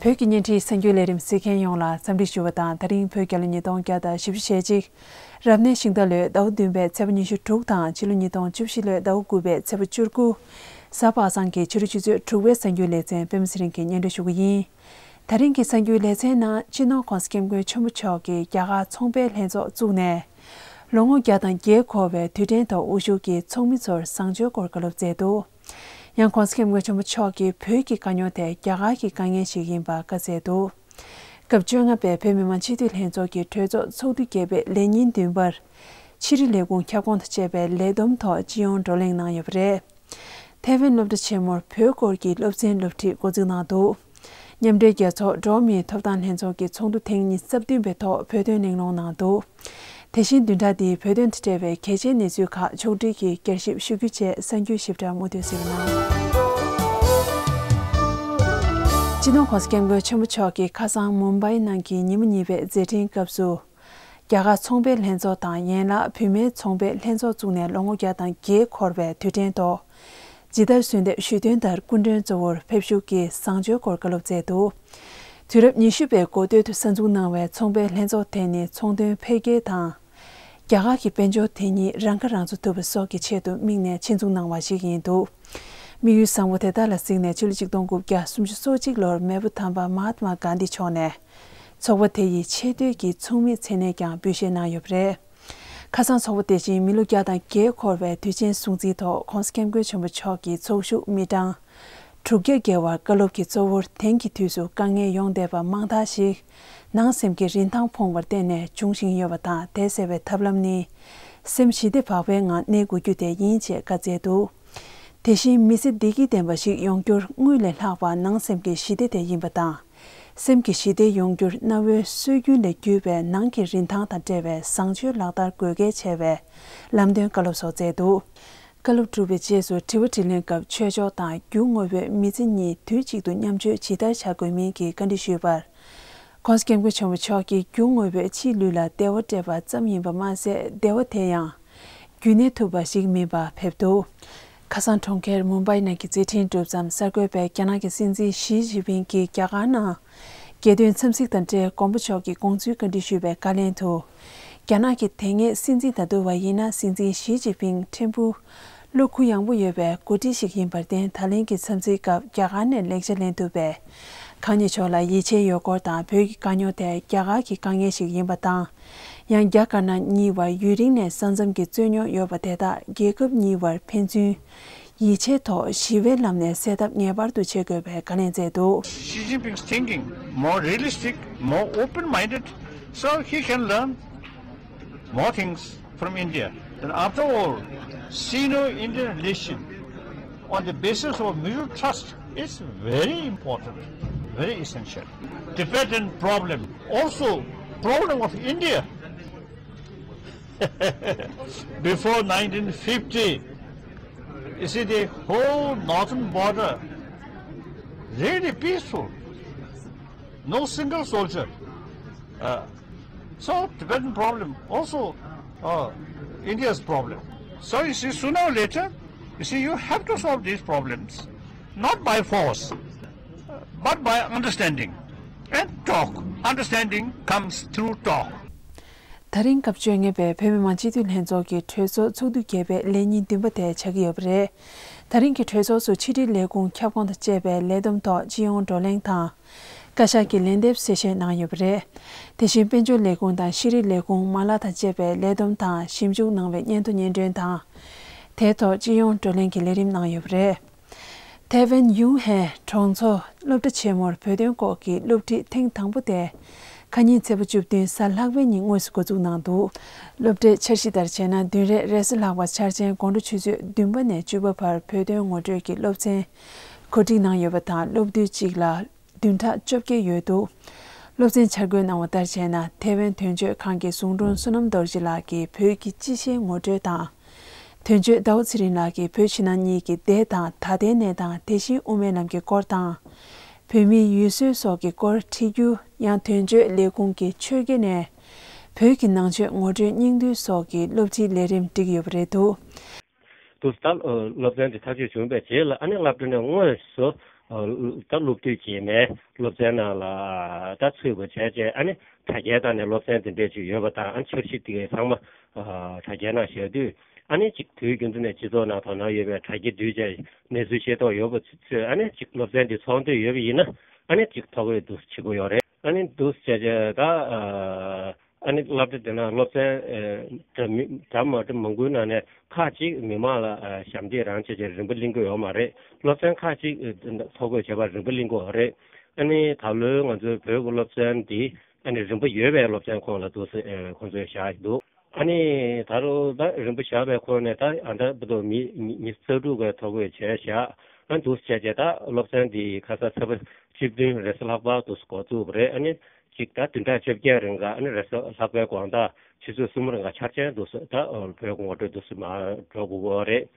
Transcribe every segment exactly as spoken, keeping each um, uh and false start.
བོད་ཀྱི་བརྙན་འཕྲིན་གསར་འགྱུར་ལས་རིམ་གཟིགས་མཁན་ཡོངས་ལ་འཚམས་འདྲི་ཞུ་བ་དང་། ད་རིང་བོད་རྒྱལ་ལོ་ཉིས་སྟོང་བརྒྱ་དང་བཞི་བཅུ་ཞེ་གཅིག་རབ་གནས་ཤིང་རྟ་ལོའི་ཟླ་བ་བདུན་པའི་ཚེས་པ་ཉི་ཤུ་དྲུག་དང་། ཕྱི་ལོ་ཉིས་སྟོང་བཅུ་བཞི་ལོའི་ཟླ་བ་དགུ་པའི་ཚེས་པ་བཅུ་དགུ། གཟའ་པ་སངས་ཀྱི་ཕྱི་དྲོ་ཆུ་ཚོད་དྲུག་པའི་གསར་འགྱུར་ལེ་ཚན་པད་མ་ཚེ་རིང་གིས་སྙན་སྒྲོན་ཞུ་གི་ཡིན། ད་རིང་གི་གསར་འགྱུར་ལེ་ཚན་ནང་། སྤྱི་ནོར་༸གོང་ས་༸སྐྱབས་མགོན་ཆེན་པོ་མཆོག་གིས་རྒྱ་གར་ཚོང་པའི་ལྷན་ཚོགས་བཙུགས་ནས། ལོ་ངོ་བརྒྱ་དང་བརྒྱད་འཁོར་བའི་དུས་དྲན་ཐོག་དབུ་བཞུགས་ཀྱིས་ཚོགས་མི་ཚོར་བཟང་སྤྱོད་སྐོར་བཀའ་སློབ་སྩལ་འདུག་ཡང་༸གོང་ས་༸སྐྱབས་མགོན་ཆེན་པོ་མཆོག་གིས་བོད་ཀྱི་དཀའ་རྙོག་དེ་རྒྱ་གར་གྱི་དཀའ་ངལ་ཞིག་ཡིན་པ་བཀའ་སྩལ་འདུག་སྐབས་བཅོ་ལྔ་པའི་བོད་མི་མང་སྤྱི་འཐུས་ལྷན་ཚོགས་ཀྱི་གྲོས་ཚོགས་ཚོགས་དུས་བརྒྱད་པའི་ལས་ཉིན་བདུན་པར། ཕྱི་དྲིལ་ལས་ཁུངས་ཁྱབ་ཁོངས་དང་བཅས་པའི་ལས་བསྡོམས་ཐོག་སྤྱི་ཡོངས་བགྲོ་གླེང་གནང་ཡོད་པ་རེད། ཐའེ་ཝན་སློབ་གྲྭ་ཆེན་མོར་བོད་སྐོར་གྱི་སློབ་ཚན་སློབ་ཁྲིད་འགོ་འཛུགས་གནང་འདུག་མཉམ་འབྲེལ་རྒྱལ་ཚོགས་འགྲོ་བ་མིའི་ཐོབ་ཐང་ལྷན་ཚོགས་ཀྱི་ཚོགས་འདུ་ཐེངས་ཉི་ཤུ་རྩ་བདུན་པའི་ཐོག་བོད་དོན་གླེང་སློང་གནང་འདུག་དེ་བཞིན་བདུན་ཕྲག་འདིའི་བོད་དོན་དང་འབྲེལ་བའི་གལ་ཆེའི་གནས་ཚུལ་ཁག་ཕྱོགས་སྒྲིག་གིས་བསྐྱར་ཞིབ་ཞུ་རྒྱུ་བཅས་གསར་འགྱུར་ཞིབ་ཕྲ་མུ་མཐུད་གཟིགས་གནང་། སྤྱི་ནོར་༸གོང་ས་༸སྐྱབས་མགོན་ཆེན་པོ་མཆོག་གིས་ཁ་སང་མུམ་བྷའི་ནང་གི་ཉིན་མོ་གཉིས་པའི་མཛད་འཕྲིན་སྐབས་སུ། རྒྱ་གར་ཚོང་པའི་ལྷན་ཚོགས་དང་ཡན་ལག་བུད་མེད་ཚོང་པའི་ལྷན་ཚོགས་བཙུགས་ནས་ལོ་ངོ་བརྒྱ་དང་བརྒྱད་འཁོར་བའི་དུས་དྲན་ཐོག་ཇི་ལྟར་གསོལ་འདེབས་ཞུས་དོན་ལྟར་སྐུ་མགྲོན་གཙོ་བོར་ཕེབས་ཞུགས་ཀྱིས་བཟང་སྤྱོད་སྐོར་བཀའ་སློབ་སྩལ་འདུག་དུས་རབས་ཉི་ཤུ་པའི་འགོ་སྟོད་དུ་གསར་འཛུགས་གནང་བའི་ཚོང་པའི་ལྷན་ཚོགས་དེ་ནི་ཚོང་དོན་འཕེལ་རྒྱས་དང་། རྒྱ་གར་གྱི་དཔལ་འབྱོར་དེ་ཉིད་རང་ཁ་རང་གསོ་ཐུབ་པ་སོགས་ཀྱི་ཆེད་དུ་དམིགས་ནས་ཆེད་འཛུགས་གནང་བ་ཞིག་ཡིན་འདུག་དམིགས་ཡུལ་བཟང་པོ་དེ་དག་ལ་གཟིགས་ནས་ཕྱི་ལོ་ཆིག་སྟོང་དགུ་བརྒྱ་སུམ་ཅུ་སོ་གཅིག་ལོར་མེས་པོ་དམ་པ་མ་ཧཱ་ཏ་མ་གྷན་དྷི་མཆོག་ནས། ཚོགས་པ་དེ་ཡི་ཆེས་མཐོའི་གི་ཚོགས་མི་མཚན་གནས་ཀྱང་འབུལ་བཞེས་གནང་ཡོད་པ་རེད། ཁ་སང་ཚོགས་པ་དེ་བཞིན་མི་ལོ་བརྒྱ་དང་བརྒྱད་འཁོར་བའི་དུས་ཆེན་སྲུང་བརྩིའི་ཐོག་༸གོང་ས་༸སྐྱབས་མགོན་ཆེན་པོ་མཆོག་གི་ཚོགས་ཞུགས་མི་གྲངས་དྲུག་བརྒྱ་བརྒལ་བར་བཀའ་སློབ་ཀྱི་གཙོ་བོར་དེང་གི་དུས་སུ་དཀའ་ངལ་ཡོང་བསྡད་པ་མང་དག་ཞིག་ནང་སེམས་ཀྱི་རིན་ཐང་ཕོངས་པར་བརྟེན་ནས་འབྱུང་བཞིན་ཡོད་པ་དང་། དེ་སེལ་བའི་ཐབས་ལམ་ནི་སེམས་ཞི་བདེ་བག་ཕེབས་ངང་གནས་དགོས་རྒྱུ་དེ་ཡིན་ཅེས་བཀའ་སྩལ་འདུག་དེ་བཞིན་མི་ཚེ་བདེ་སྐྱིད་ལྡན་པ་ཞིག་ཡོང་རྒྱུར་དངུལ་ལས་ལྷག་པ་ནང་སེམས་ཀྱི་ཞི་བདེ་དེ་ཡིན་པ་དང་། སེམས་ཀྱི་ཞི་བདེ་ཡོང་རྒྱུར་གནའ་བོའི་སྲོལ་རྒྱུན་ལས་བརྒྱུད་པའི་ནང་གི་རིན་ཐང་དང་འབྲེལ་བའི་བཟང་སྤྱོད་ལག་བསྟར་དགོས་གལ་ཆེ་བའི་ལམ་སྟོན་བཀའ་སློབ་སོགས་སྩལ་འདུག་བཀའ་སློབ་གྲུབ་པའི་རྗེས་སུ་དྲི་བ་དྲིས་ལན་སྐབས་ཆོས་ཕྱོགས་དང་རྒྱུ་དངོས་པོའི་མི་ཚེ་གཉིས་དུས་གཅིག་ཏུ་མཉམ་སྤྱོད་ཇི་ལྟར་བྱ་དགོས་མིན་གྱི་བཀའ་འདྲི་ཞུས་པར། ༸གོང་ས་༸སྐྱབས་མགོན་ཆེན་པོ་མཆོག་གིས་རྒྱུ་དངོས་པོས་ཕྱིའི་ལུས་ལ་བདེ་བ་སྤྲད་པ་ཙམ་ཡིན་པ་མ་ཟད། བདེ་བ་དེ་ཡང་རྒྱུ་ནས་ཐོབ་པ་ཞིག་མིན་པ་ཕེབས་འདུག་ཁ་སང་གྲོང་ཁྱེར་མུམ་བྷའི་ནང་གི་མཛད་འཕྲིན་གྲུབ་མཚམས། གསར་འགོད་པས་རྒྱ་ནག་གི་སྲིད་འཛིན་ཞི་ཅིན་ཕིང་གིས་རྒྱ་གར་ནང་རྒྱལ་དོན་འཚམས་གཟིགས་དང་འབྲེལ་མགོན་པོ་མཆོག་གི་དགོངས་ཚུལ་བཀའ་འདྲི་ཞུས་པའི་བཀའ་ལན་དུ། རྒྱ་ནག་གི་དེ་སྔའི་སྲིད་འཛིན་དང་བསྡུར་བ་ཡིན་ན། སྲིད་འཛིན་ཞི་ཅིན་ཕིང་ཕྲན་བུ་བློ་ཁུག་ཡངས་པོ་ཡོད་པའི་འགོ་ཁྲིད་ཞིག་ཡིན་པར་བརྟེན། ད་ལན་གྱི་འཚམས་གཟིགས་སྐབས་རྒྱ་གར་ནས་ལེགས་ཆ་ལེན་ཐུབ་པས། གང་ཉིད་མཆོག་ལ་ཡིད་ཆེས་ཡོད་སྐོར་དང་། བོད་ཀྱི་དཀའ་རྙོག་དེ་རྒྱ་གར་གྱི་དཀའ་ངལ་ཞིག་ཡིན་པ་དང་། ཡང་རྒྱ་དཀར་ནག་གཉིས་བར་ཡུན་རིང་ནས་ས་མཚམས་ཀྱི་རྩོད་རྙོག་ཡོད་པ་དེ་དག་རྒྱལ་ཁབ་གཉིས་བར་ཕན་ཚུན་ཡིད་ཆེས་ཐོག་ཞི་བའི་ལམ་ནས་སེལ་ཐབས་ངེས་པར་དུ་བྱེད་དགོས་པའི་བཀའ་ལན་སྩལ་འདུག Xi Jinping's thinking more realistic, more open-minded, so he can learn more things from India. And after all, Sino-Indian relation on the basis of mutual trust is very important, very essential. Tibetan problem, also problem of India. Before nineteen fifty, you see the whole northern border really peaceful. No single soldier. Uh, so Tibetan problem also uh, India's problem. So you see, sooner or later, you see, you have to solve these problems, not by force, but by understanding and talk. Understanding comes through talk. ད་རིང་སྐབས་བཅོ་ལྔ་པའི་བོད་མི་མང་སྤྱི་འཐུས་ལྷན་ཚོགས་ཀྱི་གྲོས་ཚོགས་ཚོགས་དུས་བརྒྱད་པའི་ལས་ཉིན་བདུན་པ་དེ་ཆགས་ཀྱི་ཡོད་པ་རེད། ད་རིང་གི་གྲོས་ཚོགས་སུ་ཕྱི་དྲིལ་ལས་ཁུངས་ཁྱབ་ཁོངས་དང་བཅས་པའི་ལས་བསྡོམས་ཐོག་སྤྱི་ཡོངས་བགྲོ་གླེང་དང་། བཀའ་ཤག་གི་ལན་འདེབས་གསལ་བཤད་གནང་ཡོད་པ་རེད། དེ་བཞིན་དཔལ་འབྱོར་ལས་ཁུངས་དང་ཤེས་རིག་ལས་ཁུངས་མ་ལག་དང་བཅས་པའི་ལས་བསྡོམས་དང་ཞིབ་འཇུག་གནང་བའི་སྙན་ཐོ་སྙན་སྒྲོན་དང་། དེའི་ཐོག་སྤྱི་ཡོངས་བགྲོ་གླེང་གི་ལས་རིམ་གནང་ཡོད་པ་རེད། ཐའེ་ཝན་ཡུང་ཧེ་གྲོང་ཚོ་སློབ་གྲྭ་ཆེན་མོར་བོད་དོན་སྐོར་གྱི་སློབ་ཁྲིད་ཐེངས་དང་པོ་དེ། ཁ་ཉིན་ཚེས་པ་བཅུ་བདུན་གཟའ་ལྷག་པའི་ཉིན་དངོས་སུ་འགོ་འཛུགས་གནང་འདུག་སློབ་གྲྭའི་འཆར་གཞི་ལྟར་བྱས་ན། བདུན་རེར་རེས་གཟའ་ལྷག་པ་འཆར་ཅན་དགོང་དྲོ་ཆུ་ཚོད་བདུན་པ་ནས་བཅུ་པ་བར་བོད་དོན་ངོ་སྤྲོད་ཀྱི་སློབ་ཚན་གོ་སྒྲིག་གནང་ཡོད་པ་དང་། སློབ་དུས་གཅིག་ལ་བདུན་ཕྲག་བཅོ་བརྒྱད་ཡོད་འདུག་སློབ་ཚན་འཆར་འགོད་གནང་བ་ལྟར་བྱས་ན། ཐའེ་ཝན་དོན་གཅོད་ཁང་གི་ཟུང་དྲུང་བསོད་ནམས་རྡོ་རྗེ་ལགས་ཀྱིས་བོད་ཀྱི་སྤྱི་བཤད་ངོ་སྤྲོད་དང་། དོན་གཅོད་ཟླ་བ་ཚེ་རིང་ལགས་ཀྱིས་བོད་ཕྱི་ནང་གཉིས་ཀྱི་འདས་དང་ད་ལྟའི་གནས་སྟངས། དེ་བཞིན་དབུ་མའི་ལམ་གྱི་སྐོར་དང་། བོད་མིའི་ཡུལ་སྲོལ་སོགས་ཀྱི་སྐོར་འཁྲིད་རྒྱུ། ཡང་དོན་གཅོད་ལས་ཁུངས་ཀྱི་ཆོས་དགེ་ནས་བོད་ཀྱི་ནང་ཆོས་ངོ་སྤྲོད་སྙིང་བསྡུས་སོགས་ཀྱི་སློབ་ཁྲིད་ལས་རིམ་བསྒྲིགས་ཡོད་པ་རེད་འདུག་དུས་ད་སློབ་ཚན་དེ་ཐག་གཅོད་བྱུང་བའི་རྗེས་ལ། ཨ་ནི་སློབ་གྲྭ་ནས་དངོས་སུ་ ད་སློབ་དུས་རྗེས་མའི་སློབ་ཚན་ནང་ལ་ད་ཚུད་པ་བྱས་བྱས། ཨ་ནི་དྲ་རྒྱའི་སྟེང་ནས་སློབ་ཚན་དེ་འདྲས་ཅིག་ཡོད་པ་དང་། ཨ་ནི་འཆར་གཞི་དེ་གའི་ཚང་མ་དྲ་རྒྱའི་ནང་བཞག་དུས། ཨ་ནི་ཅིག་དུས་རྒྱུན་དུ་ནས་སྤྱི་ཚོགས་ནང་དོ་སྣང་ཡོད་པའི་དྲ་རྒྱ་འདུས་བྱས་གནས་ཚུལ་ཤེས་རྟོགས་ཡོད་པ་ཚོས། ཨ་ནི་ཅིག་སློབ་ཚན་དེ་ཚོགས་འདོད་ཡོད་པ་ཡིན་ན། ཨ་ནི་ཅིག་ཐོ་འགོད་འདུག་བྱེད་དགོས་ཡོད་རེད། ཨ་ནི་འདུག་བྱས་བྱས་ད། ཨ་ནི་སློབ་གྲྭ་དེ་ནང་སློབ་ཚན་ཨ་འདྲ་མི་འདྲ་མ་འདྲ་མང་པོའི་ནང་ནས་ཁག་ཅིག་མི་མང་ལ་ཨ་ཞབས་འདེགས་རང་བྱས་བྱས་རིན་པ་ལེན་གྱི་ཡོད་མ་རེད། སློབ་ཚན་ཁག་ཅིག་ཨ་ཐོ་འགོད་བྱས་པར་རིན་པ་ལེན་གྱི་ཡོད་རེད། ཨ་ནི་ད་ལོའི་ང་ཚོའི་བོད་ཀྱི་སློབ་ཚན་འདི་ཨ་ནི་རིན་པ་ཡོད་པའི་སློབ་ཚན་ཁོངས་ལ་འདུག་སེ་ཨ་ཁོང་ཚོས་བཞག་འདུག་ཨ་ནི་ད་རུང་ད་རིན་པ་བཞག་པའི་ཁོངས་ནས་ད་ཨ་འདྲ་བུ་དོ་མི་མི་མི་རྩ་དྲུག་གི་ཐོ་འགོད་བྱས་བཞག་ཨ་འདུག་བྱས་བྱས་ད་སློབ་ཚན་འདི་ཁ་ས་ཚེས་པ་བཅུ་བདུན་རེས་གཟའ་ལྷག་པ་འདུག་སེ་འགོ་བཙུགས་པ་རེད། ཨ་ནི་ཅིག་ད་བདུན་ཕྲག་བཅོ་བརྒྱད་རིང་ག་ཨ་ནི་རེས་གཟའ་ལྷག་པའི་དགོང་དག་ཆུ་ཚོད་གསུམ་རིང་ག་འཆར་ཅན་འདུག་སེ་ད་བོད་ངོ་སྤྲོད་འདུག་སེ་མར་འགྲོ་དགོས་ཀྱི་རེད།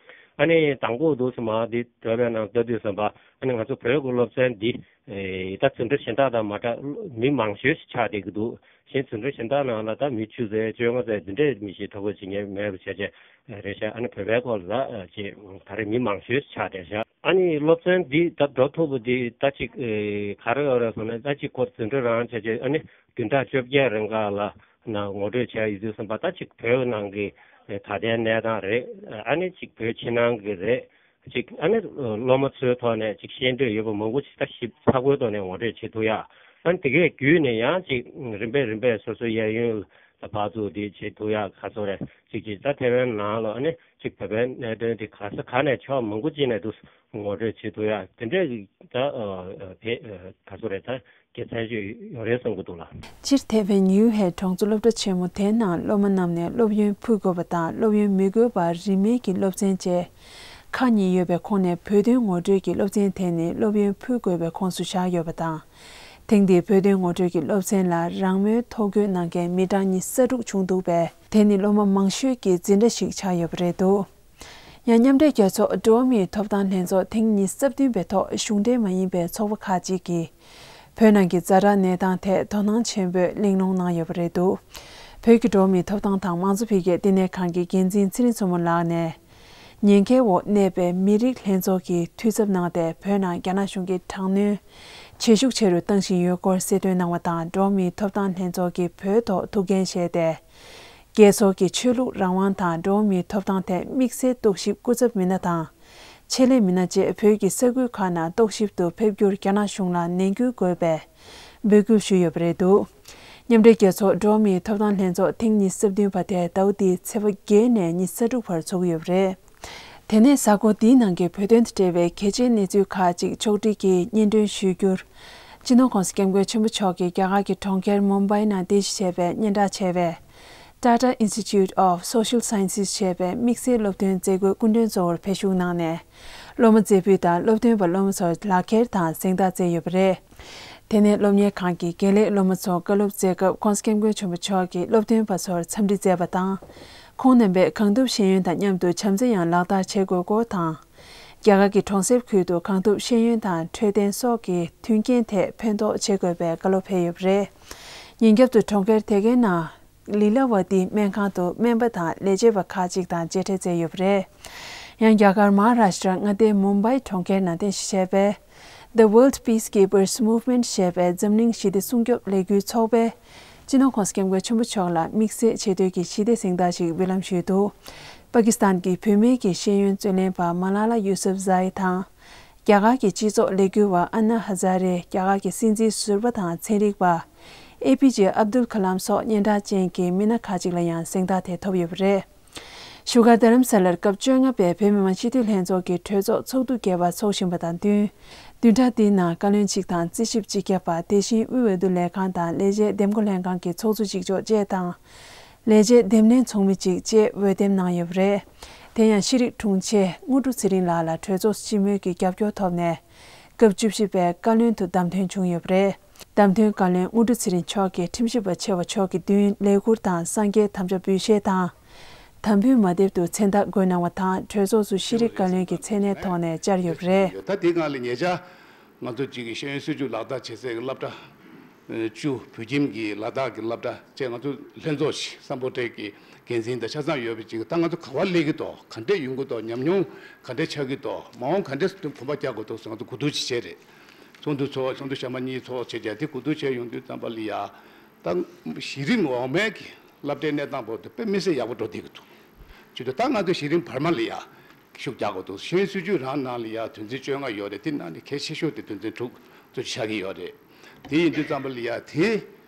ཨ་ནི་དང་པོ་འདུག་སེ་མར་འདི་འགྲོ་བའི་ནང་ལྟ་དུས་ཙམ་པ། ཨ་ནི་ང་ཚོ་བོད་ཀྱི་སློབ་ཚན་འདི་ཨེ་ད་འཛིན་གྲྭ་གཞན་དག་དང་མ་འདྲ་མི་མང་ཤོས་ཤིག་ཆགས་བསྡད་ཀྱི་འདུག་གཞན་འཛིན་གྲྭ་གཞན་དག་ནང་ལ་ད་མི་བཅུ་ཙམ་བཅོ་ལྔ་ཙམ་འདི་འདྲས་མི་ཞིག་ཐོ་འགོད་བྱེད་མཁན་མེད་པ་བྱས་བྱས་རེད་ཤག་ཨ་ནི་བོད་པའི་སྐོར་ལ་ཅིག་ད་རེས་མི་མང་ཤོས་ཤིག་ཆགས་བསྡད་ཤག་ཨ་ནི་སློབ་ཚན་འདི་ད་འགྲོ་ཐུབ་པ་འདི་ད་ཅིག་ཨེ་ག་རེ་ཡོད་རེད་ཟེར་ན། ད་ཅིག་ཁོ་འཛིན་གྲྭ་རང་བྱས་བྱས་ཨ་ནི་བདུན་ཕྲག་བཅོ་བརྒྱད་རིང་ག་ལ་ན་ངོ་སྤྲོད་བྱས་ཡོད་དུས་ཙམ་པ། ད་ཅིག་བོད་ནང་གི་ད་ལྟའི་གནས་སྟངས་རེད། ཨ་ནི་ཅིག་བོད་ཕྱི་ནང་གི་རེད། ཅིག་ཨ་ནི་སློབ་མ་ཚོའི་ཐོག་ནས་ཅིག་ཤེས་འདོད་ཡོད་པ་མང་པོ་ཅིག་ད་ཞིབ་ཚགས་པོའི་ཐོག་ནས་ངོ་སྤྲོད་བྱེད་ཐུབ་ཡ། ཨ་ནི་དེ་གའི་བརྒྱུད་ནས་ཡང་ཅིག་རིམ་པས་རིམ་པས་སོ་སོའི་གཡས་གཡོན་ལ་ཕར་ཚུར་དེ་བྱེད་ཐུབ་ཡ། ག་ཚོད་རེད། ཅིག་ཅིག་ད་ཐེ་ཝན་ནང་ལ་ཨ་ནི་ཅིག་བོད་པའི་གནད་དོན་དེ་ག་ས་ག་ནས་ཕྱོགས་མང་པོ་ཅིག་ནས་འདུག་ངོ་སྤྲོད་བྱེད་ཐུབ་ཡ་དེ་འདྲའི་ད་དེ་ག་ཚོད་རེད། ད་དགེ་མཚན་ཅིག་ཡོད་རེད་བསམ་གྱི་འདུག་ལགས། སྤྱིར་ཐེ་ཝན་ཡུའུ་ཧེ་གྲོང་ཚོ་སློབ་གྲྭ་ཆེན་མོ་དེའི་ནང་སློབ་མ་རྣམས་ནས་སློབ་ཡོན་ཕུལ་དགོས་པ་དང་སློབ་ཡོན་མི་དགོས་པར་རིན་མེད་ཀྱི་སློབ་ཚན་བཅས་ཁག་གཉིས་ཡོད་པའི་ཁོངས་ནས་བོད་དོན་ངོ་སྤྲོད་ཀྱི་སློབ་ཚན་དེ་ནི་སློབ་ཡོན་ཕུལ་དགོས་པའི་ཁོངས་སུ་བཞག་ཡོད་པ་དང་། ཐེངས་འདིའི་བོད་དོན་ངོ་སྤྲོད་ཀྱི་སློབ་ཚན་ལ་རང་མོས་ཐོ་འགོད་གནང་མཁན་མི་གྲངས་ཉི་ཤུ་རྩ་དྲུག་བྱུང་འདུག་པས། དེ་ནི་སློབ་མ་མང་ཤོས་ཀྱི་འཛིན་གྲྭ་ཞིག་ཆགས་ཡོད་པ་རེད་འདུག་ཡང་མཉམ་འབྲེལ་རྒྱལ་ཚོགས་འགྲོ་བ་མིའི་ཐོབ་ཐང་ལྷན་ཚོགས་ཐེངས་ཉི་ཤུ་རྩ་བདུན་པའི་ཐོག་གཞུང་འབྲེལ་མ་ཡིན་པའི་ཚོགས་པ་ཁག་ཅིག་གིས་བོད་ནང་གི་ཛ་དྲག་གནས་སྟངས་ཐད་དོ་སྣང་ཆེན་པོས་གླེང་སློང་གནང་ཡོད་པ་རེད་འདུག་བོད་ཀྱི་འགྲོ་བ་མིའི་ཐོབ་ཐང་དང་མང་གཙོ་འཕེལ་རྒྱས་བསྟི་གནས་ཁང་གི་འགན་འཛིན་ཚེ་རིང་མཚོ་མོ་ལགས་ནས། ཉེན་ཁའི་འོག་གནས་པའི་མི་རིགས་ལྷན་ཚོགས་ཀྱིས་འཐུས་ཚབ་གནང་སྟེ། བོད་ནང་རྒྱ་ནག་གཞུང་གིས་དྲག་གནོན་ཇེ་ཤུགས་ཆེ་རུ་བཏང་བཞིན་ཡོད་སྐོར་གསལ་སྟོན་གནང་བ་དང་། འགྲོ་བ་མིའི་ཐོབ་ཐང་ལྷན་ཚོགས་ཀྱིས་བོད་ཐོག་ཐུགས་འགན་བཞེས་ཏེ། རྒྱལ་ཚོགས་ཀྱི་ཆོས་ལུགས་རང་དབང་དང་འགྲོ་བ་མིའི་ཐོབ་ཐང་ཐད་དམིགས་བསལ་རྟོག་ཞིབ་སྐུ་ཚབ་མི་སྣ་དང་། ཆེད་ལས་མི་སྣ་བཅས་བོད་ཀྱི་ས་ཁུལ་ཁག་ནང་རྟོག་ཞིབ་ཏུ་ཕེབས་རྒྱུར་རྒྱ་ནག་གཞུང་ལ་ནན་སྐུལ་དགོས་པའི་འབོད་སྐུལ་ཞུས་ཡོད་པ་རེད་འདུག་མཉམ་འབྲེལ་རྒྱལ་ཚོགས་འགྲོ་བ་མིའི་ཐོབ་ཐང་ལྷན་ཚོགས་ཐེངས་ཉི་ཤུ་རྩ་བདུན་པ་དེ་ཟླ་བ་འདིའི་ཚེས་པ་བརྒྱད་ནས་ཉི་ཤུ་རྩ་དྲུག་བར་འཚོགས་ཀྱི་ཡོད་པ་རེད། དེ་ནས་གཟའ་འཁོར་འདིའི་ནང་གི་བོད་དོན་དང་འབྲེལ་བའི་གལ་ཆེའི་གནས་ཚུལ་ཁག་ཅིག་ཕྱོགས་སྒྲིག་གིས་སྙན་སྒྲོན་ཞུ་རྒྱུར། སྤྱི་ནོར་༸གོང་ས་༸སྐྱབས་མགོན་ཆེན་པོ་མཆོག་གིས་རྒྱ་གར་གྱི་གྲོང་ཁྱེར་མུམ་བྷའི་ནང་རྟེན་གཞི་བྱས་པའི་སྙན་གྲགས་ཆེ་བའི་Tata Institute of Social Sciences ཞེས་པའི་དམིགས་བསལ་སློབ་ཐོན་མཛད་སྒོའི་སྐུ་མགྲོན་གཙོ་བོར་ཕེབས་ཞུགས་གནང་ནས། སློབ་མ་རྩེ་ཕུད་དང་སློབ་སྟོན་པ་སློབ་མ་ཚོར་ལག་འཁྱེར་དང་གཟེངས་རྟགས་བསྩལ་ཡོད་པ་རེད། དེ་ནས་སློབ་གཉེར་ཁང་གི་དགེ་ལས་སློབ་མ་ཚོར་བཀའ་སློབ་སྩལ་སྐབས། ༸གོང་ས་༸སྐྱབས་མགོན་ཆེན་པོ་མཆོག་གིས་སློབ་སྟོན་པ་ཚོར་འཚམས་འདྲི་མཛད་པ་དང་། ཁོང་རྣམ་པས་གང་ཐུབ་ཤེས་ཡོན་དང་མཉམ་དུ་བྱམས་བརྩེ་ཡང་ལག་བསྟར་བྱེད་དགོས་སྐོར་དང་། རྒྱ་གར་གྱི་གྲོང་གསེབ་ཁུལ་དུ་གང་ཐུབ་ཤེས་ཡོན་དང་འཕྲོད་བསྟེན་སོགས་ཀྱི་མཐུན་རྐྱེན་ཐད་ཕན་ཐོགས་བྱེད་དགོས་པའི་བཀའ་སློབ་ཕེབས་ཡོད་པ་རེད། ཉིན་རྒྱབ་ཏུ་གྲོང་ཁྱེར་དེ་གའི་ནང་ལི་ལ་ཝ་ཏི་སྨན་ཁང་དུ་སྨན་པ་དང་ལས་བྱེད་པ་ཁག་ཅིག་དང་མཇལ་འཕྲད་མཛད་ཡོད་པ་རེད། ཡང་རྒྱ་གར་མ་ཧཱ་རཱ་ཤི་ཏྲ་མངའ་སྡེའི་མུམ་བྷའི་གྲོང་ཁྱེར་ནང་རྟེན་གཞི་བྱས་པའི་The World Peacekeepers Movement ཞེས་པའི་འཛམ་གླིང་ཞི་བདེ་སྲུང་སྐྱོབ་ལས་འགུལ་ཚོགས་པས། སྤྱི་ནོར་༸གོང་ས་༸སྐྱབས་མགོན་ཆེན་པོ་མཆོག་ལ་དམིགས་བསལ་ཆེ་བསྟོད་ཀྱི་ཞི་བདེ་གཟེངས་རྟགས་ཤིག་འབུལ་ལམ་ཞུས་འདུག་པ་ཀི་སི་ཐན་གྱི་བུད་མེད་ཀྱི་ཤེས་ཡོན་རྩོད་ལེན་པ་མ་ལ་ལ་ཡུ་སུབ་ཛ་ཨི་དང་། རྒྱ་གར་གྱི་སྤྱི་ཚོགས་ལས་འགུལ་བ་ཨན་ན་ཧ་ཛ་རེ། རྒྱ་གར་གྱི་སྲིད་འཛིན་ཟུར་པ་དང་ཚན་རིག་པ་ཨེ་པི་ཇེ་ཨབ་དུལ་ཁ་ལམ་སོགས་སྙན་གྲགས་ཅན་གྱི་མི་སྣ་ཁག་ཅིག་ལ་ཡང་གཟེངས་རྟགས་དེ་ཐོབ་ཡོད་པ་རེད། བཞུགས་སྒར་རྡ་རམ་ས་ལར་སྐབས་བཅོ་ལྔ་པའི་བོད་མི་མང་སྤྱི་འཐུས་ལྷན་ཚོགས་ཀྱི་གྲོས་ཚོགས་ཚོགས་དུས་བརྒྱད་པ་འཚོགས་བཞིན་པ་དང་བསྟུན། བདུན་ཕྲག་འདིའི་ནང་བཀའ་བློན་གཅིག་དང་རྩིས་ཞིབ་སྤྱི་ཁྱབ་པ། དེ་བཞིན་དབུས་འོས་བསྡུ་ལས་ཁང་དང་ལས་བྱེད་འདེམས་བསྐོ་ལྷན་ཁང་གི་ཚོགས་གཙོ་གཅིག་ལྕོགས་བཅས་དང་། ལས་བྱེད་འདེམས་ལྷན་ཚོགས་མི་གཅིག་བཅས་འོས་འདེམས་གནང་ཡོད་པ་རེད། དེ་ཡང་ཤེས་རིག་དྲུང་ཆེ་དངོས་གྲུབ་ཚེ་རིང་ལགས་ལ་གྲོས་ཚོགས་སྤྱི་མོས་ཀྱི་རྒྱབ་སྐྱོར་ཐོབ་ནས། སྐབས་བཅུ་བཞི་པའི་བཀའ་བློན་དུ་བདམས་ཐོན་བྱུང་ཡོད་པ་རེད། བདམས་ཐོན་བཀའ་བློན་དངོས་གྲུབ་ཚེ་རིང་མཆོག་གིས་ཁྲིམས་ཞིབ་པ་ཆེ་བ་མཆོག་གི་མདུན་ལས་ཁུར་དང་སངས་རྒྱས་དམ་བཅའ་འབུལ་བཞེས་དང་། དམ་འབུལ་མ་དེབ་ཏུ་མཚན་རྟགས་འགོད་གནང་བ་དང་། གྲོས་ཚོགས་སུ་ཤེས་རིག་བཀའ་བློན་གྱི་མཚན་གནས་ཐོག་ནས་བཅར་ཡོད་པ་རེད། ད་དེ་སྒང་ལ་ཉེ་ཆར་ང་ཚོ་གཅིག་གི་ཤེས་ཡོན་སྲིད་བྱུས་ལག་བསྟར་བྱེད་སའི་སློབ་གྲྭ་ བཅུ་བོད་ཁྱིམ་གྱི་ལ་དྭགས་ཀྱི་སློབ་གྲྭ་བཅས་ང་ཚོ་ལྷན་ཚོགས་ཤིག་སམ་བྷོ་ཊ་གི་འགན་འཛིན་དང་ཆ་ཚང་ཡོད་པའི་ཅིག་ད་ང་ཚོ་ག་པར་སླེབས་ཀྱི་འདུག་ག་འདྲས་ཡོང་གི་འདུག་ཉམས་མྱོང་ག་འདྲས་ཆགས་ཀྱི་འདུག་མ་འོངས་ག་འདྲས་གོམ་པ་རྒྱག་དགོས་འདུག་ཟེར་ང་ཚོ་གོ་བསྡུར་ཅིག་བྱས་རེད། ཚོགས་འདུ་ཚོགས་ཚོགས་འདུ་ཤར་མ་གཉིས་ཚོགས་བྱས་རྗེས་དེ་གོ་བསྡུར་བྱས་ཡོང་དུས་ཙམ་པ་ལ་ཡ། ད་གཞི་རིམ་འོག་མའི་གི་སློབ་གྲྭའི་གནས་སྟངས་བར་དུ་དཔེ་མི་སྲིད་ཡག་པོ་འགྲོ་བསྡད་ཀྱི་འདུག་བྱས་དུས་ད་ང་ཚོ་གཞི་རིམ་བར་མ་ལ་ཡ་ཤུགས་རྒྱག་དགོས་འདུག་ཤེས་ཡོན་སྲིད་བྱུས་རང་ནང་ལ་ཡ་དོན་ཚན་བཅོ་ལྔ་ཡོད་རེད། དེ་ནང་ནས་གལ་ཆེ་ཤོས་དེ་དོན་ཚན་དྲུག་ཙམ་ཆགས་ཀྱི་ཡོད་རེད། དེ་ཡིན་དུས་ཙམ་པ་ལ་ཡ་དེ་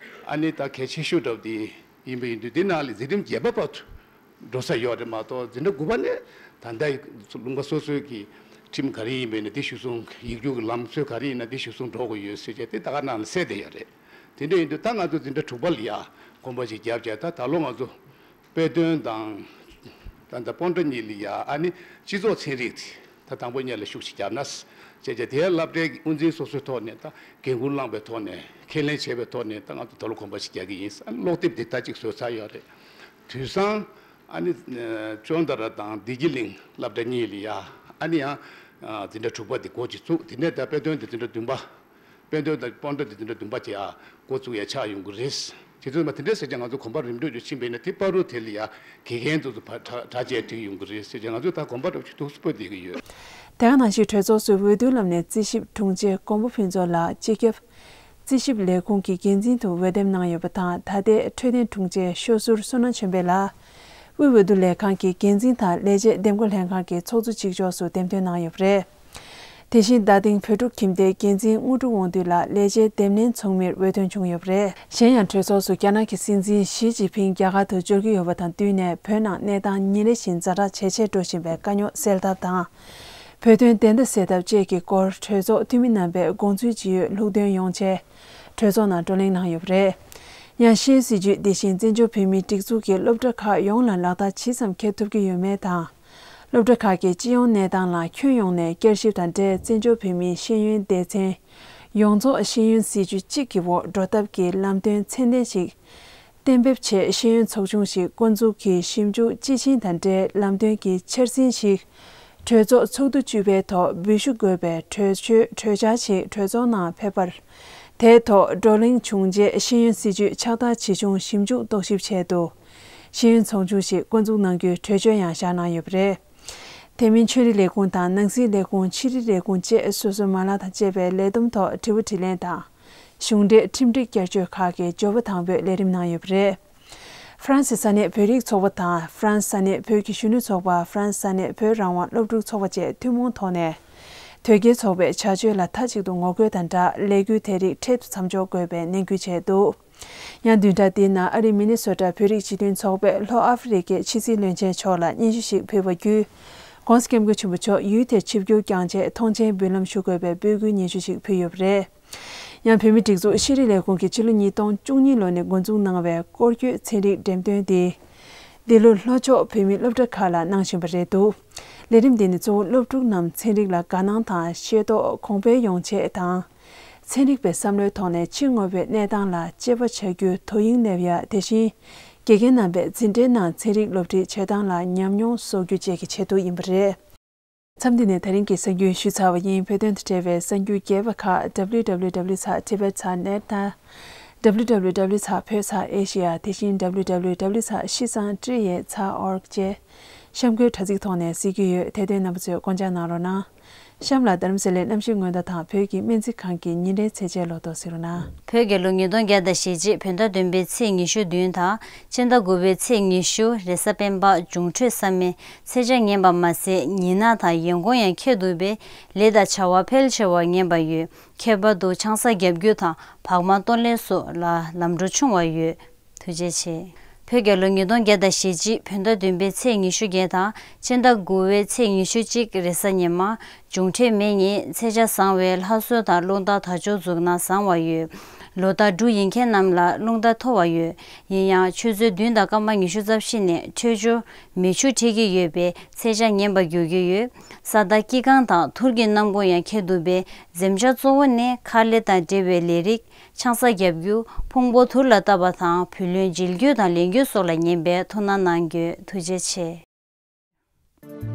ཨ་ནི་ད་གལ་ཆེ་ཤོས་འདྲ་པོ་དེ་ཡིན་པ་ཡིན་དུས་དེ་ནང་ལ་འཛིན་རིམ་བརྒྱད་པ་བར་དུ་འགྲོ་ས་ཡོད་རེད་མ་གཏོགས་འཛིན་གྲྭ་དགུ་པ་ནས་ད་ལྟ་ལུང་པ་སོ་སོའི་གི་ཁྲིམས་ག་རེ་ཡིན་པ་ཡིན་ན་དེ་གཞིར་བཟུང་ཡིག་རྒྱུགས་ཀྱི་ལམ་སྲོལ་ག་རེ་ཡིན་ན་དེ་གཞིར་བཟུང་འགྲོ་དགོས་ཡོད་ཟེར་བྱས་དེ་ད་ག་ནང་ལ་གསལ་བསྡད་ཡོད་རེད། དེ་འདྲ་ཡིན་དུས་ད་ང་ཚོ་འཛིན་གྲྭ་དྲུག་པ་ལ་ཡ་གོམ་པ་ཞིག་བརྒྱབ་བྱས་ད་ད་ལོ་ང་ཚོ་དཔེ་སྟོན་དང་ད་ལྟ་སྤོན་ཊ་གཉིས་ལ་ཡ་ཨ་ནི་སྤྱི་ཚོགས་ཚན་རིག་དེ་ད་དང་པོ་ཉིད་ལ་ཤུགས་ཤིག་བརྒྱབ་ན་ཟེར་བྱས་དེའི་སློབ་གྲྭའི་དབུ་འཛིན་སོ་སོའི་ཐོག་ནས་ད་འགན་འཁུར་བླངས་པའི་ཐོག་ནས་ཁས་ལེན་བྱས་པའི་ཐོག་ནས་ད་ང་ཚོ་ད་ལོ་གོམ་པ་ཞིག་རྒྱག་གི་ཡིན་ཟེར་ཨ་ནི་ཀློག་དེབ་དེ་ད་ཅིག་བཟོས་ཚར་ཡོད་རེད། དུས་སང་ཨ་ནི་ཅོན་ཏ་ར་དང་བདེ་སྐྱིད་གླིང་སློབ་གྲྭ་གཉིས་ལ་ཡ་ཨ་ནི་ཡང་འཛིན་གྲྭ་དྲུག་པ་དེ་འགོ་ཅིག་བཙུགས། དེ་ནས་ད་དཔེ་སྟོན་དེ་འཛིན་གྲྭ་བདུན་པ། དཔེ་སྟོན་དང་སྤོན་ཊ་དེ་འཛིན་གྲྭ་བདུན་པ་བཅས་འགོ་བཙུགས་ཡ་ཆགས་ཡོང་གི་རེད། དེ་ཚོ་མ་དེ་འདྲ་ཟེར་ཀྱང་ང་ཚོ་གོམ་པ་རིམ་གྲོ་ཅིག་ཕྱིན་པ་ཡིན་ན་དེ་བར་དུ་དེ་ལ་ཡ་དགེ་རྒན་ཚོ་ཚོ་ཕར་གྲ་གྲ་བཅས་བསྒྲིགས་ཡོང་གི་རེད་ཟེར་ཀྱང་ང་ཚོ་ད་གོམ་པ་འགྲོ་ཆུ་ཐུགས་སུ་སྤོས་བསྡད་ཀྱི་ཡོད། དེ་ག་ནང་བཞིན་གྲོས་ཚོགས་སུ་འོས་བསྡུའི་ལམ་ནས་རྩིས་ཞིབ་དྲུང་ཆེ་མགོན་པོ་ཕུན་ཚོགས་ལགས་སྤྱི་ཁྱབ་རྩིས་ཞིབ་ལས་ཁུངས་ཀྱི་འགན་འཛིན་དུ་འོས་འདེམས་གནང་ཡོད་པ་དང་ད་ལྟའི་འཕྲོད་བསྟེན་དྲུང་ཆེ་ཤོ་ཟུར་བསོད་ནམས་ཆོས་འཕེལ་ལགས། དབུས་འོས་བསྡུ་ལས་ཁང་གི་འགན་འཛིན་དང་ལས་བྱེད་འདེམས་བསྐོ་ལྷན་ཁང་གི་ཚོགས་གཙོ་གཅིག་ལྕོགས་སུ་འདེམས་ཐོན་གནང་ཡོད་པ་རེད། དེ་བཞིན་རྡ་སྟེང་བོད་ཕྲུག་ཁྱིམ་སྡེའི་འགན་འཛིན་དངོས་གྲུབ་དབང་འདུས་ལགས་ལས་བྱེད་འདེམས་ལྷན་ཚོགས་མིར་འོས་ཐོན་བྱུང་ཡོད་པ་རེད། གཞན་ཡང་གྲོས་ཚོགས་སུ་རྒྱ་ནག་གི་སྲིད་འཛིན་ཞི་ཅིན་ཕིང་རྒྱ་གར་དུ་འབྱོར་གྱི་ཡོད་པ་དང་བསྟུན་ནས་བོད་ནང་གནས་སྟངས་ཉིན་རེ་བཞིན་ཛ་དྲག་ཇེ་ཆེར་འགྲོ་བཞིན་པའི་དཀའ་རྙོག་སེལ་ཐབས་དང་། བོད་དོན་བདེན་མཐའ་གསལ་ཐབས་བཅས་ཀྱི་སྐོར་གྲོས་ཚོགས་འཐུས་མི་རྣམ་པས་དགོངས་ཚུལ་ཇི་ཡོད་ལྷུག་འདོན་ཡོང་ཆེད། གྲོས་ཚོགས་ནང་བགྲོ་གླེང་གནང་ཡོད་པ་རེད། ཡང་ཤེས་ཡོན་སྲིད་བྱུས་འདི་བཞིན་བཙན་བྱོལ་བོད་མིའི་སྒྲིག་འཛུགས་ཀྱི་སློབ་གྲྭ་ཁག་ཡོངས་ལ་ལག་བསྟར་ཇི་ཙམ་འཁེལ་ཐུབ་ཀྱི་ཡོད་མེད་དང་། སློབ་གྲྭ་ཁག་གི་སྤྱི་ཡོངས་གནས་སྟངས་ལ་ཁྱོན་ཡོངས་ནས་བསྐྱར་ཞིབ་དང་འབྲེལ་བཙན་བྱོལ་བོད་མིའི་ཤེས་ཡོན་སྡེ་ཚན་ཡོངས་རྫོགས་ཤེས་ཡོན་སྲིད་བྱུས་གཅིག་གི་འོག་འགྲོ་ཐབས་ཀྱི་ལམ་སྟོན་ཚད་ལྡན་ཞིག་གཏན་འབེབས་ཆེད་ཤེས་ཡོན་ཚོགས་ཆུང་ཞིག་བསྐོ་འཛུགས་ཀྱིས་ཞིབ་འཇུག་དཔྱིས་ཕྱིན་དང་འབྲེལ་ལམ་སྟོན་གྱི་འཆར་ཟིན་ཞིག་གྲོས་ཚོགས་ཚོགས་འདུ་བཅུ་པའི་ཐོག་འབུལ་ཞུ་དགོས་པའི་གྲོས་ཆོད་གྲོས་འཆར་ཞིག་གྲོས་ཚོགས་ནང་ཕེབས་པར། དེའི་ཐོག་བགྲོ་གླེང་བྱུང་རྗེས་ཤེས་ཡོན་སྲིད་བྱུས་ཕྱག་བསྟར་ཇི་བྱུང་ཞིབ་འཇུག་རྟོག་ཞིབ་ཆེད་དུ། ཤེས་ཡོན་ཚོགས་ཆུང་ཞིག་བསྐོ་འཛུགས་གནང་རྒྱུའི་གྲོས་ཆོད་ཡང་བཞག་གནང་ཡོད་པ་རེད། དེ་མིན་ཆོས་རིག་ལས་ཁུངས་དང་ནང་སྲིད་ལས་ཁུངས་ཕྱི་དྲིལ་ལས་ཁུངས་བཅས་སོ་སོའི་མ་ལག་དང་བཅས་པའི་ལས་བསྡོམས་ཐོག་དྲི་བ་དྲིས་ལན་དང་། གཞུང་འབྲེལ་ཁྲིམས་སྒྲིག་བསྐྱར་བཅོས་ཁག་གི་འབྱོར་པ་དང་པོའི་ལས་རིམ་གནང་ཡོད་པ་རེད། ཧྥ་རན་སིའི་ས་གནས་བོད་རིགས་ཚོགས་པ་དང་ཧྥ་རན་སི་ས་གནས་བོད་ཀྱི་གཞོན་ནུ་ཚོགས་པ། ཧྥ་རན་སི་ས་གནས་བོད་རང་དབང་སློབ་ཕྲུག་ཚོགས་པ་བཅས་ཐུན་མོང་ཐོག་ནས། དོལ་རྒྱལ་ཚོགས་པའི་བྱ་སྤྱོད་ལ་མཐའ་གཅིག་ཏུ་ངོ་རྒོལ་དང་སྦྲགས་ལས་འགུལ་དེ་རིགས་འཕྲལ་དུ་མཚམས་འཇོག་དགོས་པའི་ནན་སྐུལ་བྱས་འདུག་ཡང་བདུན་ཕྲག་འདིའི་ནང་ཨ་རིའི་མི་ནི་སོ་ཊ་བོད་རིགས་སྤྱི་མཐུན་ཚོགས་པས་ལྷོ་ཨ་ཧྥེ་རི་ཁའི་ཕྱི་སྲིད་བློན་ཆེན་མཆོག་ལ་སྙན་ཞུ་ཞིག་ཕུལ་བ་བརྒྱུད། ༸གོང་ས་༸སྐྱབས་མགོན་ཆེན་པོ་མཆོག་ཡུལ་དེར་ཆིབས་བསྒྱུར་བསྐྱངས་རྗེས་ཐོངས་མཆན་འབུལ་ལམ་ཞུ་དགོས་པའི་འབོད་སྐུལ་སྙན་ཞུ་ཞིག་ཕུལ་ཡོད་པ་རེད། ཡང་བོད་མིའི་སྒྲིག་འཛུགས་ཤེས་རིག་ལས་ཁུངས་ཀྱིས་ཕྱི་ལོ་ཉིས་སྟོང་བཅུ་གཉིས་ལོ་ནས་འགོ་འཛུགས་གནང་བའི་སྐོར་སྐྱོད་ཚན་རིག་འགྲེམས་སྟོན་འདི། འདི་ལོ་ལྷོ་ཕྱོགས་བོད་མིའི་སློབ་གྲྭ་ཁག་ལ་གནང་བཞིན་པ་རེད་འདུག་ལས་རིམ་འདི་ནི་གཙོ་བོ་སློབ་ཕྲུག་རྣམས་ཚན་རིག་ལ་དགའ་སྣང་དང་ཤེས་རྟོགས་གོང་འཕེལ་ཡོང་ཆེད་དང་། ཚན་རིག་པའི་བསམ་བློའི་ཐོག་ནས་ཕྱི་དངོས་པོའི་གནས་སྟངས་ལ་དཔྱད་པ་བྱ་རྒྱུའི་དོ་དབྱིངས་སླེབས་ཡ། དེ་བཞིན་དགེ་རྒན་རྣམ་པས་འཛིན་གྲྭའི་ནང་ཚན་རིག་སློབ་ཁྲིད་བྱེད་སྟངས་ལ་ཉམས་མྱོང་གསོག་རྒྱུ་བཅས་ཀྱི་ཆེད་དུ་ཡིན་པ་རེད། མཚམས་འདི་ནས་ད་རིང་གི་གསར་འགྱུར་ཞུས་ཚར་བ་ཡིན། བོད་དོན་དང་འབྲེལ་བའི་གསར་འགྱུར་རྒྱས་པ་ཁག་W W W ཚེག་tibet ཚེག net དང་། W W W ཚེག་བོད་ཚེག་Asia དེ་བཞིན་W W W ཚེག་ཤིས་ཚང་ཀྲི་ཡེ་ཚེག org བཅས་གཤམ་འཁོད་དྲ་ཚིགས་ཐོག་ནས་གཟིགས་རྒྱུ་ཡོད། དེ་དོན་རྣམ་པ་ཚོས་བསྐོ་འཇགས་གནང་རོགས་གནང་། གཤམ་ལ་རྡ་རམ་ས་ལའི་གནམ་གཤིས་སྔོན་བརྡ་དང་བོད་ཀྱི་སྨན་རྩིས་ཁང་གི་ཉིན་རེའི་ཚད་འཇལ་ལོ་ཐོ་གཟིགས་རོགས་གནང་། བོད་རྒྱལ་ལོ་ཉིས་སྟོང་བརྒྱ་དང་ཞེ་གཅིག་བོད་ཟླ་བདུན་པའི་ཚེས་ཉི་ཤུ་བདུན་དང་སྤྱི་ཟླ་དགུ་པའི་ཚེས་ཉི་ཤུ་རེས་གཟའ་སྤེན་པ་འབྱུང་འཕྲོད་བསམ་མེད་ཚེས་ཆ་ངན་པ་མ་ཟད་ཉི་ནག་དང་ཡན་གོང་ཡང་ཁྱད་དུ་བས་ལས་དང་བྱ་བ་ཕལ་ཆེ་བ་ངན་པ་ཡོད། ཁྱད་པར་དུ་ཆང་ས་བརྒྱབ་རྒྱུ་དང་བག་མ་གཏོང་ལེན་སོགས་ལ་ལམ་འགྲོ་ཆུང་བ་ཡོད། ཐུགས་རྗེ་ཆེ། བོད་རྒྱལ་ལོ་ཉིས་སྟོང་བརྒྱ་དང་ཞེ་གཅིག་བོད་ཟླ་བདུན་པའི་ཚེས་ཉི་ཤུ་བརྒྱད་དང་སྤྱི་ཟླ་དགུ་པའི་ཚེས་ཉི་ཤུ་གཅིག་རེས་གཟའ་ཉི་མ་འབྱུང་འཕྲོད་མེ་ཉིན་ཚེས་ཆ་བཟང་བས་ལྷ་གསོལ་དང་རླུང་རྟ་དར་ལྕོག་འཛུགས་ན་བཟང་བ་ཡོད། ལོ་རྟགས་འབྲུ་ཡིན་མཁན་རྣམས་ལ་རླུང་རྟ་མཐོ་བ་ཡོད། ཡིན་ཡང་ཆུ་ཚོད་བདུན་དང་སྐར་མ་ཉི་ཤུ་རྩ་བཞི་ནས་འཕྲོད་སྦྱོར་མེ་ཆུ་འཁྲིག་གི་ཡོད་པས་ཚེས་ཆ་ངན་པ་འགྱུར་གྱི་ཡོད། ས་བདག་སྐྱེ་ཁམས་དང་ཐུར་གྱི་གནམ་སྒོ་ཡང་ཁྱད་དུ་བས་འཛེམ་བྱ་གཙོ་བོ་ནི་མཁར་ལས་དང་འབྲེལ་བའི་ལས་རིགས། ཆང་ས་བརྒྱབ་རྒྱུ། ཕུང་པོ་དུར་ལ་བཏབ་པ་དང་བུ་ལོན་འཇལ་རྒྱུ་དང་ལེན་རྒྱུ་སོགས་ལ་ཉན་པའི་ཐུགས་སྣང་གནང་རྒྱུ། ཐུགས་རྗེ་ཆེ།